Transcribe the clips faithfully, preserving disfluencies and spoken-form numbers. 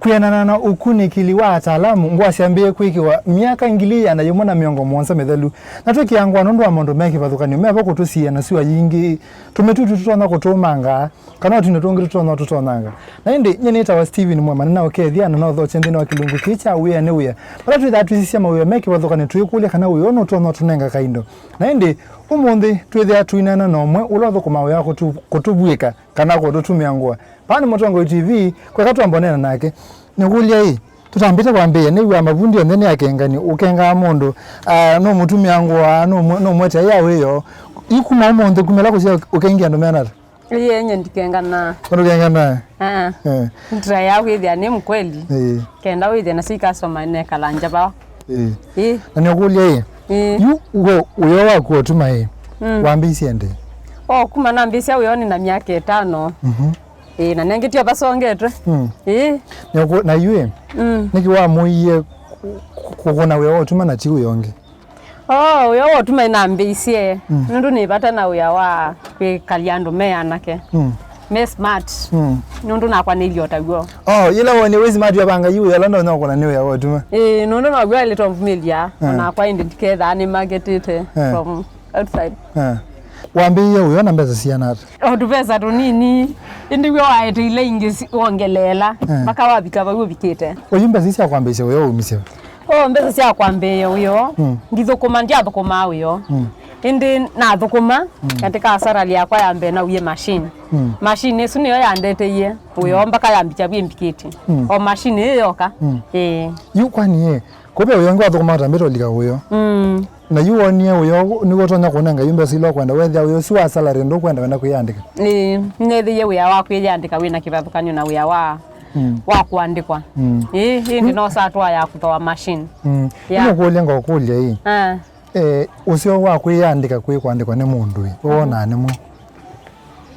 Kwĩanana na ũkunĩkĩli wa ataalamu, ngũa syambĩĩe kwĩkĩwa myaka ngili ĩana yĩmwe na mĩongo mũonza mĩthelu, na twĩkĩaa ngũa nũndũ wa maũndũ me kĩvathũkany'o me vo kũtũsiĩĩa na syũa yingĩ, tũmĩtutu tũtonya kũtũũmanga, kana ũtindo tũngĩ tũtonya ũtũtonyanga. Na ĩndĩ, nyie nĩtawa Steven Mwema, nĩnaũkethya na nothokye nthĩnĩ wa kĩlungu kĩĩ kya wĩa nĩ wĩa, vala twĩthaa twĩsisya mawĩa me kĩvathũkany'o twĩkũlya kana wĩa ũũ nũtonya ũtũnenga kaindo. Na ĩndĩ, ũmũnthĩ twĩthĩa tũineena na ũmwe ũla ũthũkũmaa wĩa wa kũtũ-, kũtũvw'ĩka kana kũtũtumĩa ngũa. Vaa nĩ Mũtongoi T V, kweka twambe ũneena nake. Nĩkũlya ĩ, tũtambĩte kwambĩĩa, nĩw'aa mavundi onthe nĩ akengani, ũkengaa mũndũ, ah, nũmũtumĩa ngũa, nũmwe-, nũmwetea wĩoo. Yu kuma ũmũnthĩ, kuma ĩla kũsya ũkengie andũ menata? Ĩĩ, nye ndikenganaa. Ndũkenganaa? Ah. Eh. Nĩtũtaĩaa kwĩthĩa nĩ mkweli. Ĩĩ. Kenda wĩthĩe nasyo i customer nekala nja vaa. Ĩĩ. Ĩĩ. Na nĩũkũlya ĩ, ĩĩ, yu w'o wĩoo waku ũtuma ĩ, mm, wambĩĩsye ndĩ? O, kuma nambĩĩsya wĩoo nĩ na myaka ĩtano. Mhm. Ĩĩ, na nengĩ tyo vasongetwe. Mm. Ĩĩ. Nĩũkũ-, na yu ĩ, mm, nĩkĩ wamũie kũ-, kũ-, kũkũna wĩa wa ũtuma na ti wĩa ũngĩ? Oh, wĩa wa ũtuma nambĩĩsye, mm, nũndũ nĩ vata na wĩa wa kwĩkalya andũ me anake. Mm. Me smart. Mm. Nũndũ nakwa nĩilyĩ o taw'o. Oh, yĩla wonie wĩ smart wavanga yu wĩa ũla ndonya kũkũna nĩ wĩa wa ũtuma. Ĩĩ, nũndũ now'o waĩlĩte ũmvumĩlya, ah, onakwa ĩndĩ ndikethaa nĩmaketĩte, eh, from outside. Eh. Wambĩĩe wĩa na mbesa siana ata? O tũvesa tũnini, ĩndĩ w'o waete ila ingĩ si-, wongeleela, eh, mpaka wavika vau ũvikĩte. Oyu mbesa ii sya kwambĩĩsya wĩa waumisye va? O, mbesa sya kwambĩĩa wĩoo, mm, ndithũkũma, ndyathũkũmaa wĩoo. Mm. Ĩndĩ nathũkũma, mm, katika salary yakwa ya mbee nauie machine. Mm. Machine ĩsu nĩyo yandeteie wĩoo, mm, mpaka yambikya vwĩ mbikĩtye. Mm. O machine ĩyo yoka. Mm. Ĩĩ. Yu kwani ĩ, kũve wĩa ũngĩ wathũkũma ũtambĩte ũlika wĩoo? Mm. Na yu wonie wĩa ũũ nĩw'o ũtonya kũnenga yu mbesa ila ũkwenda, wethĩa wĩa ũsu wa salary ndũkwenda, wenda kwĩyandĩka? Ĩĩ, nĩnethĩie wĩa wa kwĩyandĩka wĩ na kĩvathũkany'o na wĩa wa, mm, wa kũandĩkwa. Mm. Ĩĩ, ĩndĩ, mm, no saa twa ya kũthoa machine. Mm. Yeah. Nĩnũkũlya ngokũlya ĩ. Ah. Eh, ũseo wa kwĩyandĩka kwĩ kũandĩkwa nĩ mũndũ ĩ, wonaa nĩ mwaũ?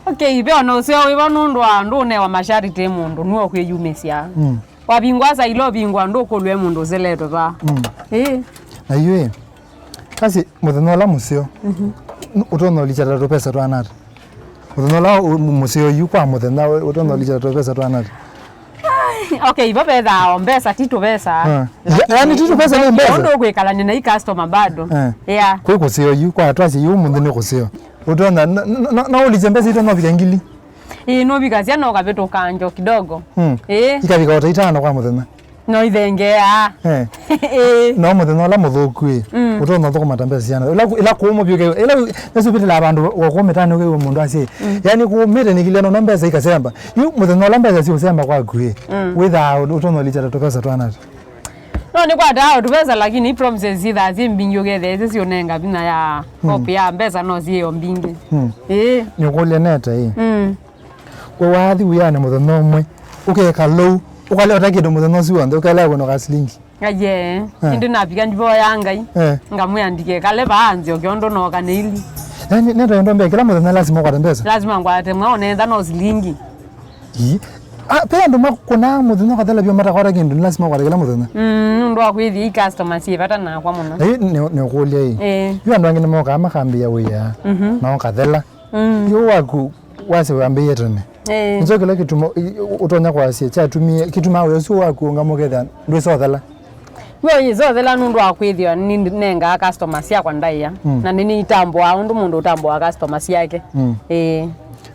Okay, ve ona ũseo wĩvo nũndũ wa ndũnewa masharti mũndũ, nũũ ũkwĩyumĩsya. Mm. Wavingwa sailo vingwa ndũkũlwe mũndũ ũseletwe vaa. Mm. Ĩĩ. Na yu ĩ, kasi mũthenya ũla mũseo, mhm, n-, ũtonya ũlikya ta tũpesa twana ata? Mũthenya ũla ũ-, mũ-, mũseo yu kwa mũthenya ũ-, ũtonya ũlikya ta tũpesa twana ata? Okay, ivo vethaa o mbesa, ti tũvesa. Ah. Lakini ya-, yani ti tũvesa, nĩ mbesa. Ũndũ ũkwĩkalany'a na i customer bado. Eh. Yeah. Kwĩ kũseo yu, kwa twasye yu mũnthĩ nĩ kũseo. Ũtonya, no, no, no, no ũlikye mbesa itonya ũvika ngili? Ĩĩ, nũvikasya no kavĩtũkanjo kidogo. Mm. Ĩĩ. Ikavika ota itano kwa mũthenya. No ithengeaa. Eh. Ĩĩ. No mũthenya ũla mũthũku ĩ, mm, ũtonya ũthũkũma ta mbesa siana. Ĩla, ĩla kũũmũ vyũ, ĩla nĩsũvĩtĩlaa vandũ wa kũũmĩta nĩ ũkĩw'a mũndũ asye, mm, yani kũũmĩte nĩkĩlya nona mbesa ikasemba. Yu mũthenya ũla mbesa siũsemba kwaku ĩ, mm, wĩthaa ũtonya ũlikya ta tũvesa twana ata? No nĩkwataa o tũvesa, lakini i promises syĩthaa syĩ mbingĩ ũkethĩa ĩsĩ siũnenga vinya ya, mm, hope ya mbesa no syĩo mbingĩ. Mm. Ĩĩ. Nĩũkũlya neta ĩ. Mm. We wathi wĩanĩ mũthenya ũmwe, ũkeka lou, ũkalea ũta kĩndũ mũthenya ũsu w'onthe, ũkelea kwĩnoka silingi. Aye, eh, ĩndĩ navika ndivoya Ngai, eh, ngamwĩa ndikekale vaa nzyoke ũndũ nooka nĩ ili. Yani, neta ĩndo mbee, kĩla mũthenya lazima ũkwate mbesa? Lazima ngwate mwa, onetha no silingi. Ii. Ah, pe andũ makũnaa mũthenya ũkathela vyũ matakwata kĩndũ, nĩ lazima ũkwate kĩla mũthenya? Mm, nũndũ wa kwĩthĩa i customer syĩ vata nakwa mũno. Na yu nĩ, nĩũkũlya ĩ. Eh. Yu andũ angĩ nĩmokaa makambĩĩa wĩa, mhm, na ũkathela. Mm. Yu waku wasya wambĩĩe tene. Eh. Nĩkyo kĩla kĩtuma, i-, ũtonya kwasya kyatumie, kĩtumaa wĩa ũsu waku ũngamũkethĩa ndwĩsothela? Wĩa ũyĩsothela nũndũ wa kwĩthĩwa nĩnengaa customer syakwa ndaĩa. Mm. Na nĩnĩitambũaa ũndũ mũndũ ũtambũaa customer syake. Mm. Ĩĩ.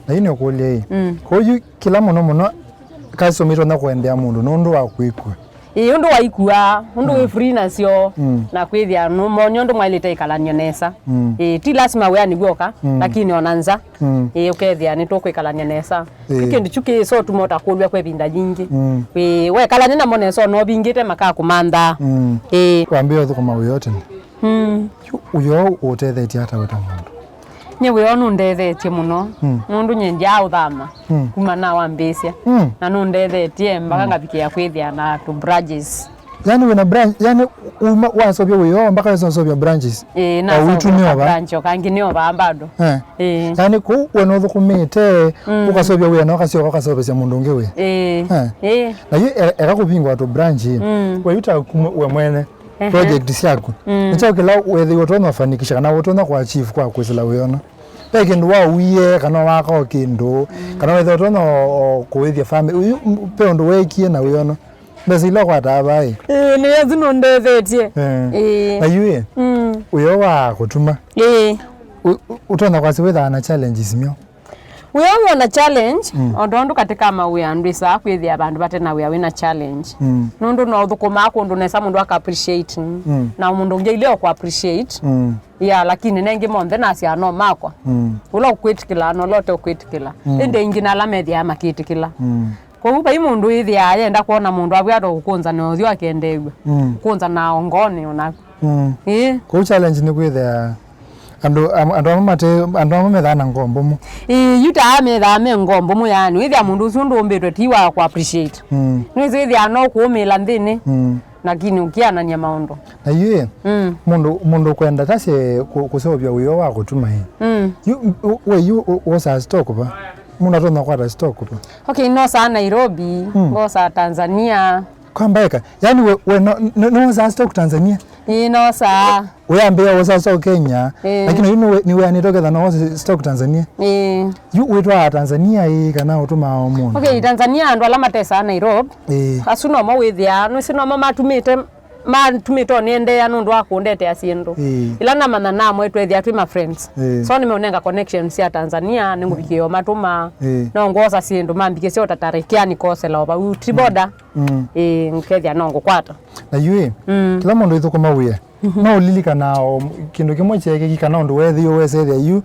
Na yu nĩũkũlya ĩ. Mm. Kwoou yu kĩla mũno mũno customer itonya kũendea mũndũ nũndũ wa kwĩkua. Ĩĩ, ũndũ waikuaa, ũndũ wĩ, mm, free nasyo, mm, na kwĩthĩa nũmony'a ũndũ mwaĩlĩte ĩkalan'yo nesa. Mm. Ĩĩ, ti lasima wĩa nĩw'o ũka, mm, lakini ona nza, mm, ĩĩ, ũkethĩa nĩtũkwĩkalany'a nesa. Ĩĩ. Ti kĩndũ kyu kĩsotuma ũtakũlw'a kwa ĩvinda yingĩ. Mm. Ĩĩ, wekalany'a namo nesa, ona ũvingĩte makakũmanthaa. Mm. Ĩĩ. Wambĩĩa ũthũkũma wĩa ũtene? Mm. Yu, ũyoo ũũtethetye ata wĩ ta mũndũ? Nyie wĩoo nũndethetye mũno, mm, nũndũ nyie ndyaa ũthama, mm, kuma nawambĩĩsya. Mm. Na nũndethetye mpaka, mm, ngavikĩa kwĩthĩa na tũ branches. Yani wĩna branch, yani uma waseũvya wĩoo mpaka wesa ũseũvya branches? Ĩĩ, o naseũvya ũitumĩa ka vaa? Branch o kangĩ nĩ o vaa bado. Eh. Ĩĩ. Yani kũu we nũthũkũmĩte, mm, ũkaseũvya wĩa na ũkasyoka ũkaseũvĩsya mũndũ ũngĩ wĩa? Ĩĩ. Eh. Ĩĩ. Na yu e-, eka kũvingũa tũ branch, mm, we yu ta kuma we mwene. Ehe. Project syaku. Mm. Nĩkyo kĩla wĩthĩwa ũtonya ũfanikisha kana ũtonya kũachieve kwa kwĩsĩla wĩono. Ve kĩndũ wauie, kana waka o kĩndũ, mm, kana wĩthĩwa ũtonya o, o kũĩthya family. Ũyu, m-, ve ũndũ weekie na wĩono. Mbesa ila ũkwataa vaa ĩ? Ĩĩ, nĩ Yesũ nũndethetye. Eh. Ĩĩ. Na yu ĩ, mm, wĩa wa kũtuma. Ĩĩ. Ũ-, ũ-, ũtonya kwasya wĩthaa na challenges myo? Wĩa ũyũ wĩ na challenge, mm, o tondũ katĩ ka mawĩa ndwĩsaa kwĩthĩa vandũ vate na wĩa wĩ na challenge. Mm. Nũndũ no ũthũkũmaa kũndũ nesa mũndũ aka appreciate. Mm. Na mũndũ ũngĩ aile kũ appreciate. Mm. Ya, lakini nengĩ monthe nasyaa no makwa. Mm. Ũla ũkwĩtĩkĩla na ũla ũte ũkwĩtĩkĩla. Mm. Ĩndĩ aingĩ na ala methĩaa makĩtĩkĩla. Mm. Kwoou vai mũndũ wĩthĩaa yenda kwona mũndũ avw'a ata ũkũnza na ũthyũ akendeew'a. Mm. Kũnza na ongoonĩ onaku. Mm. Ĩĩ. Kwoou challenge nĩ kwĩthĩa andũ am-, andũ amwe mate, andũ amwe methaa na ngoo mbũmũ. Ĩĩ, yu taa methaa me ngoo mbũmũ, yaani wĩthĩa mũndũ ũsu ndũmbĩtwe ti wa kũ appreciate. Mm. Nĩwĩsĩ wĩthĩaa no kũũmĩĩla nthĩnĩ. Mm. Lakini ũkĩanany'a maũndũ. Na yu ĩ, mm, mũndũ, mũndũ ũkwenda tasye kũ-, kũseũvya wĩa wa kũtuma ĩ. Mm. Yu, u-, we yu u-, wosaa stock va? Mũndũ atonya kwata stock va? Okay, nosaa Nairobi, mm, ngosaa Tanzania. Kwa mbaeka, yani we, we no, no, no wosaa stock Tanzania? Ĩĩ, nosaa. Wĩambĩĩa wosa stock Kenya, ĩĩ, lakini yu nĩwe-, nĩwĩanĩte ũketha no wose stock Tanzania. Ĩĩ. Yu wĩtwaa Tanzania ĩĩ kana ũtũmaa o mũndũ? Okay, Tanzania andũ ala matesaa Nairobi. Ĩĩ. Asu nomo wĩthĩaa, nũsĩ nomo matumĩte, matumĩte o nĩendeea nũndũ wa kũndetea syĩndũ. Ĩĩ. Ĩla namanya namo twethĩa twĩ ma friends. Ĩĩ. So nĩmeũnenga connections sya Tanzania, nĩngũvikĩĩa o matũma. Ĩĩ. No ngwosa syĩndũ, mambikĩsya o ta Tarekeani kosela o vau, ti boda. Mm. Ĩĩ, ngũkethĩa no ngũkwata. Na yu ĩ, mm, kĩla mũndũ ĩthũkũma wĩa, mhm, no ũlilikanaa o kĩndũ kĩmwe kyeekĩki kana ũndũ weethĩiwe wesethĩa yu,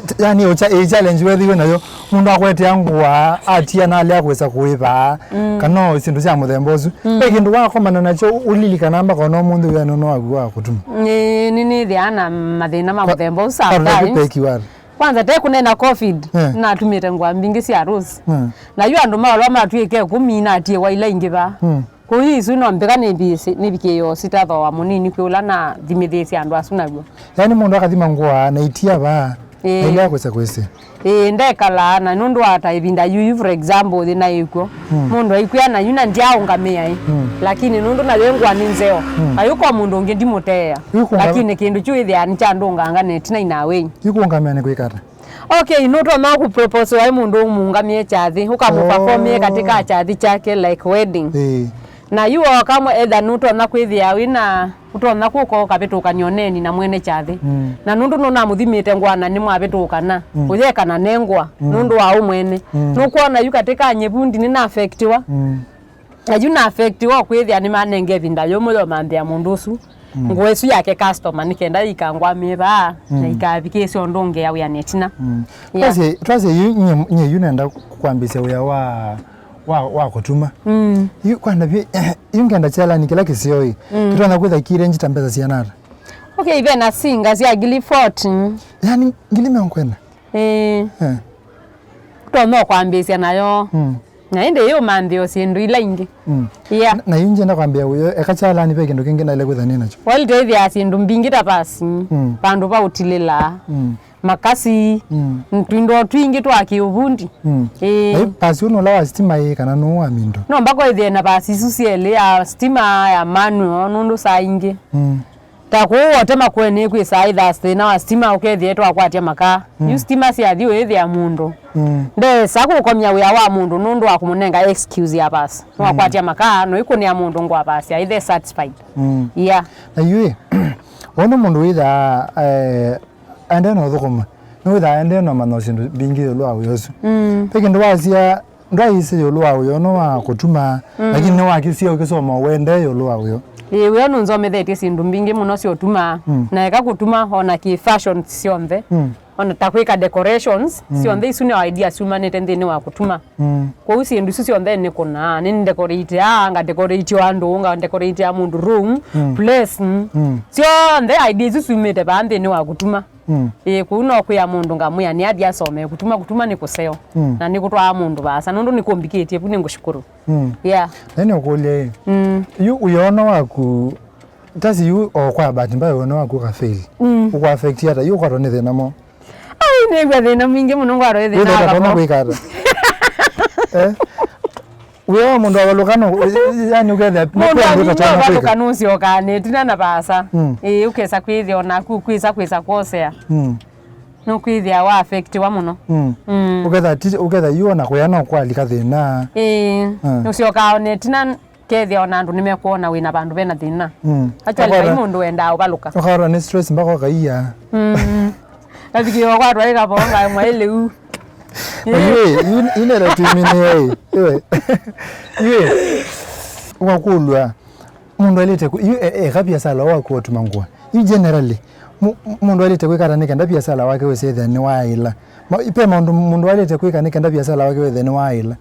t-, yani ũ cha-, ĩ challenge weethĩiwe nayo, mũndũ akwetea ngũa, atia na alea kwĩsa kũĩva, mm, kana o syĩndũ sya mũthemba ũsu. Mm. Ve kĩndũ wakomana nakyo ũlilikanaa mpaka ona ũmũnthĩ wĩanĩ ũno waku wa kũtuma? Nĩ, nĩ, nĩthĩaa na mathĩna ma mũthemba ũsu sometimes. Kwa, kwa, kwa, kwa, kwa, kwanza, te kũneena covid, eh, natumĩte ngũa mbingĩ sya harusi. Mm. Na yu andũ ma ũla matw'ĩke ĩkũmi natiĩwa ila ingĩ vaa. Mm. Kwoou isu no mbĩka nĩvisi-, nĩvikĩĩo sitathooa mũnini kwĩ ũla nathimĩthĩĩsye andũ asu naw'o. Yaani mũndũ akathima ngũa na itia vaa, ĩĩ, na ila akwĩsa kwĩsĩ. Ĩĩ, ndekalaa na nũndũ wa ta ĩvinda yu, yu, for example, thĩna ĩkw'o. Mm. Mũndũ aikwĩa na yu na ndyaũngamĩa ĩ. Mm. Lakini nũndũ nayo ĩ ngũa nĩ nzeo. Mm. Na yu kwa mũndũ ũngĩ ndimũteea. Yu kũnga- Lakini kĩndũ kyu wĩthĩaa nĩkyandũnganga na ĩtina inawei. Yu kũngamĩa nĩ kwĩka ata? Okay, nũtonya kũpropose waĩ mũndũ ũmũngamĩe kyathĩ, ũkamũperformie, oh, katĩ ka kyathĩ kyake, like wedding. Ĩĩ. Na yu okamwe either nũtonya kwĩthĩa wĩna, ũtonya kũka ũkavĩtũkany'a ũneeni na mwene kyathĩ. Mm. Na nũndũ nũnamũthimĩte ngũa na nĩmwavĩtũkana, mm, ũyekana ne ngũa, mm, nũndũ wa ũmwene. Mm. Nũkwona yu katĩ ka nyĩvundi nĩna affectiwa. Mm. Na yu na affect o kwĩthĩa nĩmanenge ĩvinda yũmũ yomanthĩa mũndũ ũsu, mm, ngũa ĩsu yake customer nĩ kenda yĩkangwamĩe vaa, mm, na ikavikĩĩsya ũndũ ũngĩ ya wĩanĩ ĩtina. Mm. Yeah. Twasye, twasye yu, nyie, nyie yu nenda kwambĩĩsya wĩa wa, wa, wa kũtuma. Mm. Yu kwenda vi-, yu ngenda kyalani kĩla kĩseo ĩ, mm, kĩtonya kwĩtha kĩrĩ njita mbesa siana ata? Okay, ve na singa sya ngili forty. Yani, ngili mĩongo ĩna? Ĩĩ. Eh. Tonya kwambĩĩsya nayo. Mm. Na ĩndĩ yĩũmanthĩa o syĩndũ ila ingĩ. Mm. Yeah. Na, na yu ngyenda kwambĩa ũyo, eka kyalani ve kĩndũ kĩngĩ naĩle kwĩtha nĩ nakyo. Well, twĩthĩaa syĩndũ mbingĩ ta pasi, mm, vandũ va ũtilĩla, mm, makasi, mm, twindo twingĩ twa kĩũvundi. Mm. Ĩĩ. Na yu pasi ũno ũla wa sitima ĩ kana nũũ wa mindo? No mpaka wĩthĩe na pasi isu syelĩ, ya sitima, ya manual, nũndũ saa ingĩ. Mm. Ta kũu ũtema kwenĩ kwĩsaa ĩthaa thĩna wa sitima ũkethĩa twakwatya makaa. Mm. Yu sitima syathi ũyĩthĩa mũndũ. Mm. Ndesa kũkomya wĩa wa mũndũ nũndũ wa kũmũnenga excuse ya pass. Mm. Nĩwakwatya makaa, no ĩkũnĩa mũndũ ngũa pass, aithe satisfied. Mm. Yeah. Na yu ĩ, wona mũndũ wĩthaa, eh, aendee na ũthũkũma, nĩwĩthaa aendee na ũmanya syĩndũ mbingĩ ĩũlũ wa wĩa ũsu. Mm. Ve kĩndũ wasya, ndwaĩsĩ ĩũlũ wa ũyono wa kũtuma, mm, lakini nĩwakĩsie ũkĩsoma ũendee ĩũlũ wa ũyo. Ĩĩ, wĩa nũnzomethetye syĩndũ mbingĩ mũno sya ũtuma, mm, na eka kũtuma, o na kĩ fashion syonthe, mm, o na ta kwĩka decorations, mm, syonthe isu nĩ idea syumanĩte nthĩnĩ wa kũtuma. Mm. Kwoou syĩndũ isu syonthe nĩkũnaa, nĩndekoreitiaa, ngadekoreiti andũ, ngadekoreiti mũndũ room, mm, place, mm. Mm. Syonthe idea isu syumĩte vaa nthĩnĩ wa kũtuma. Mm. Ĩĩ, kũu no kwĩa mũndũ ngamwĩa nĩ athi asome kũtuma, kũtuma nĩ kũseo. Mm. Na nĩ kũtwaa mũndũ vaasa, nũndũ nĩ kũmbikĩtye vu nĩ ngũshukuru. Mm. Yeah. Na nĩũkũlya ĩ, mm, yu ũyono waku, tasi yu o kwa bahati mbaya ũyono waku ũkafail. Mm. Ũkũaffect ata? Yu ũkwatwa nĩ thĩna mo? Ai, nĩw'a thĩna mwingĩ mũno ngwatwa nĩ thĩna. Wĩthĩa wa ũtatonya kavaa kwĩka ata? Eh? Wĩa wa mũndũ avalũka no, yani ũkethĩa mũndũ avinya ũtatonya kwĩka. Avalũka nũsyokaa nĩtina na vaasa. Mm. Ĩĩ, ũkesa kwĩthĩa o naku kwĩsa kwĩsa kwosea. Mm. Nũkwĩthĩa wa affectiwa mũno. Mm. Mm. Ũketha ti, ũketha yu ona kũya no kwalika thĩna. Ĩĩ. Mm. Nũsyokaa o nĩtina kethĩa ona andũ nĩmekwona wĩna vandũ vena thĩna. Mm. Actually, ũkora vai mũndũ wendaa ũvalũka. Ũkora nĩ stress mpaka ũkaia. Mm. Kavikĩo kwatwa ĩkavonga mwaĩlĩu. Oye, yu, yu nere twimine, eh. Iwe. Iwe. Wakũlwa. Mũndũ ailĩte kũ, yu, e, e, eka biasala waku wa ũtuma ngũa. Yu generally, mu-, mũndũ ailĩte kwĩka ata nĩ kenda biasala wake wĩsethĩa nĩ waĩla? Ma-, pe maũndũ mũndũ ailĩte kwĩka nĩ kenda biasala wake wĩthĩa nĩ waĩla?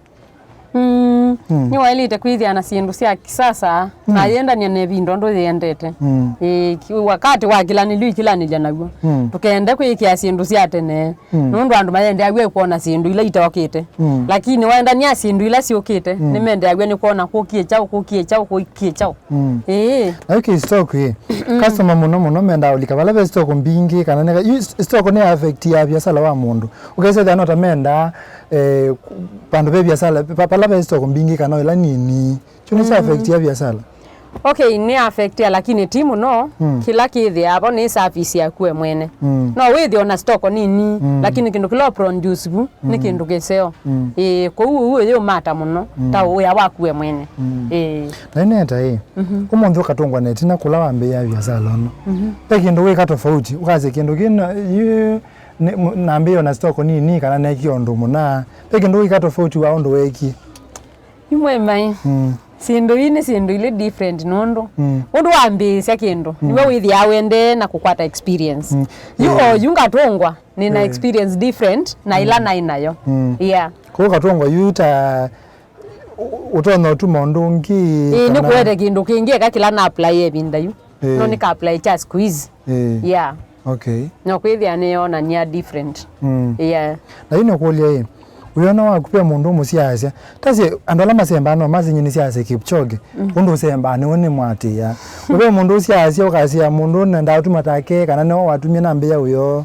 Mm, mm. Nĩwaĩlĩte kwĩthĩa na syĩndũ sya kisasa, mm, na yĩendany'a na ĩvinda ũndũ yĩendete. Mm. Ĩĩ, ki-, wakati wa kĩlanĩlyo ikilanĩlya naw'o. Mm. Tũkende kwĩkĩa syĩndũ sya tene. Mm. Nũndũ andũ mayendeaw'a kwona syĩndũ ila iteokĩte. Mm. Lakini waendany'a syĩndũ ila syũkĩte, mm, nĩmendeaw'a nĩ kwona kũkie kyaũ, kũkie kyaũ, kũkie kyaũ. Mm. Ĩĩ. Na yu kĩ stock ĩ, mm, customer mũno mũno mendaa ũlika vala ve stock mbingĩ, kana neka, yu stock nĩ affect ya biasala wa mũndũ. Ũkesethĩa no ta mendaa, eh, vandũ ve biasala, pa-, pala ve stock mbingĩ kana ĩla nini. Kyu nĩ kya affect ya biasala. Okay, nĩ affect ya, lakini ti mũno. Mm. Kĩla kĩthĩaa vo nĩ service yaku we mwene. Mm. No wĩthĩe ona stock nini, mm, lakini kĩndũ kĩla ũproduce vu nĩ, mm, kĩndũ kĩseo. Mm. Ĩĩ, kwoou ũyũ ũyũmata mũno, mm, ta wĩa waku we mwene. Mm. Ĩĩ. Na ĩneta ĩ, mhm, ũmũnthĩ ũkatũngwa na ĩtina kũla wambĩĩa biasala ũno. Mhm. Ve kĩndũ wĩka tofauti, ũkasya kĩndũ kĩna, yu, nĩ, mũ-, nambĩĩe ona stock nini kana neekie ũndũ mũna. Ve kĩndũ wĩka tofauti wa ũndũ weekie. Imwe mai. Mm. Syĩndũ ii nĩ syĩndũ ilĩ different nũndũ, mm, ũndũ wambĩĩsya kĩndũ, mm, nĩwe wĩthĩaa wendee na kũkwata experience. Mm. Yu, eh, o yu ngatũngwa, nĩna, eh, experience different na ila, mm, naĩ nayo. Mm. Yeah. Kũu katũngwa yu ta ũ-, ũtonya ũtuma ũndũ ũngĩ, ĩĩ, kana nĩkũete kĩndũ kĩngĩ eka kĩla na apply ĩvinda yu. Eh. No nĩka apply kya siku hizi. Eh. Yeah. Okay. No kwĩthĩa nĩyonany'a different. Mm. Yeah. Na yu nĩkũlya ĩ, wĩona waku ve mũndũ ũmũsiaasya? Tasye andũ ala masembaa no masinye nĩsiaasya Kipchoge. Mm. Ũndũ ũsembaa nĩwe nĩmwatĩĩa. Ũve mũndũ ũsiaasya ũkasya mũndũ nendaa ũtuma take kana nĩwe watumie nambĩĩa wĩoo?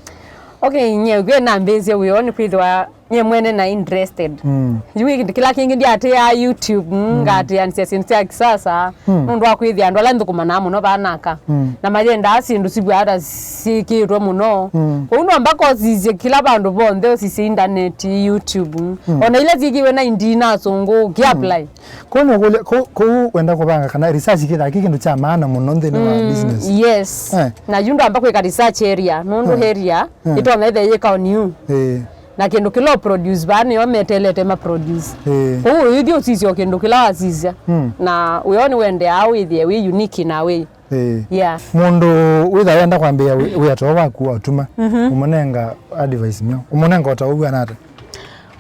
Okay, nyie kwĩ nambĩĩsye wĩoo nĩkwĩthĩwa nyie mwene na interested. Mm. Yu kĩndũ kĩla kĩngĩ ndiatĩaa YouTube, mm, mm, ngatĩanĩsya syĩndũ sya kisasa, mm, nũndũ wa kwĩthĩa andũ ala nthũkũmanaa mũno vanaka. Mm. Na mayendaa syĩndũ sivwaa ta syĩkĩtwe mũno. Mm. Kwoou no mpaka ũsisye kĩla vandũ vonthe, ũsisye intaneti, YouTube. Mm. Ona ila syĩkĩwe na indi na asũngũ, ũkĩ, mm, apply. Kwoou nũkũlya, kũ-, kũu wenda kũvanga kana research kĩthaa kĩ kĩndũ kya maana mũno nthĩnĩ wa, mm, business? Yes. Eh. Na yu ndwamba kwĩka research area, nũndũ, eh, area, eh, ĩtonya ĩthĩa yĩka on you. Eh. Na kĩndũ kĩla ũproduce vaa nĩo metelete maproduce. Eh. Kwoou ũyĩthi ũsisya o kĩndũ kĩla wasisya. Mm. Na wĩoo nĩwendeaa wĩthĩe wĩ unique na wĩ. Eh. Yeah. Mũndũ wĩtha wenda kwambĩĩa wĩ-, wĩa too waku wa ũtuma, mhm, ũmũnenga advice myo. Ũmũnenga ũtao ũw'ana ata?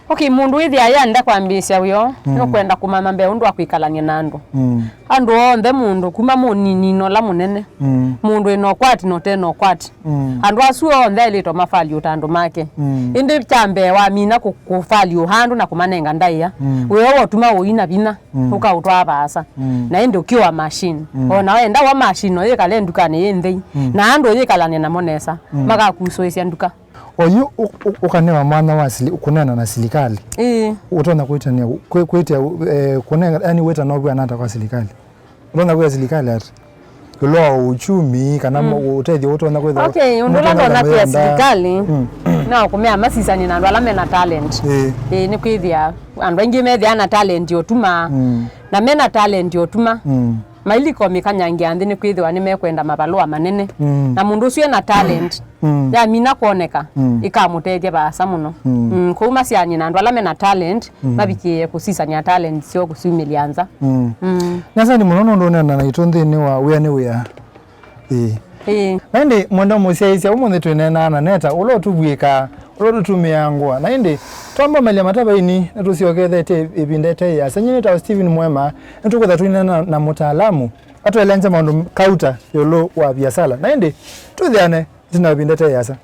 Okay, mũndũ wĩthĩa yenda kwambĩĩsya wĩoo, mm, nũkwenda kũmanya mbee ũndũ wa kwĩkalany'a na andũ. Mm. Andũ onthe, mũndũ kuma mũnini na ũla mũnene, mm, mũndũ wĩna ũkwati na ũte na ũkwati. Mm. Andũ asu onthe aĩlĩtwe mafaliũta andũ make. Mm. Ĩndĩ kya mbee wamina kũ-, kũfaliũha andũ na kũmanenga ndaĩa, mm, wĩoo wotuma ũina vinya, mm, ũkaũtwaa vaasa. Mm. Na ĩndĩ ũkĩwa machine. Mm. O na wenda wa machine no yĩkale ndukanĩ yĩ nthei. Mm. Na andũ ũyĩkalany'a namo nesa, mm, makakusũĩsya nduka. Oyu ũ-, ũ-, ũkanewa mwanya wa sili-, kũneena na silikalĩ. Ĩĩ. Ũtonya kwĩtania, kwĩ-, kwĩtĩa, eh, kũnenga, yani wĩtana ũvw'ana ata kwa silikalĩ? Ũtonya kwĩa silikalĩ ata? Ĩũlũ wa uchumi, kana, mm, mo-, ũtethyo ũtonya kwĩthwa. Okay, ũndũ ũla ndonya kwĩa silikalĩ, mm, no kũmea masisanie na andũ ala mena talent. Ĩĩ. Ĩĩ, nĩ kwĩthĩa andũ aingĩ methĩaa na talent ya ũtuma, mm, na mena talent ya ũtuma. Mm. Mailiko mĩkanyangĩa nthĩ nĩkwĩthĩwa nĩmekwenda mavalũa manene. Mm. Na mũndũ ũsu ena talent, mm, yamina kwoneka, mm, ĩkamũtethya vaasa mũno. Mm. Mm, kwoou masyaanie na andũ ala mena talent, mm, mavikĩĩe kũsisany'a talent syoo kũsyumĩlya nza. Mm. Mm. Nĩ asante mũno nũndũ ũneena naitũ nthĩnĩ wa Wĩa nĩ Wĩa. Ĩĩ. Ĩĩ. Na ĩndĩ mwenda mũsyaĩĩsya ũmũnthĩ twĩneenaa na Neta, ũla ũtũvw'ĩkaa, ũla ũtũtumĩaa ngũa. Na ĩndĩ, twambomelya matavainĩ, nĩtũsyokethete ĩvinda ĩte yĩasa. Nyie nĩtawa Stephen Mwema, nĩtũkwĩtha tũineena na mũtaalamu, atũelengye maũndũ kauta ĩũlũ wa viasala. Na ĩndĩ, twĩthĩane ĩtina wa ĩvinda ĩte yĩasa.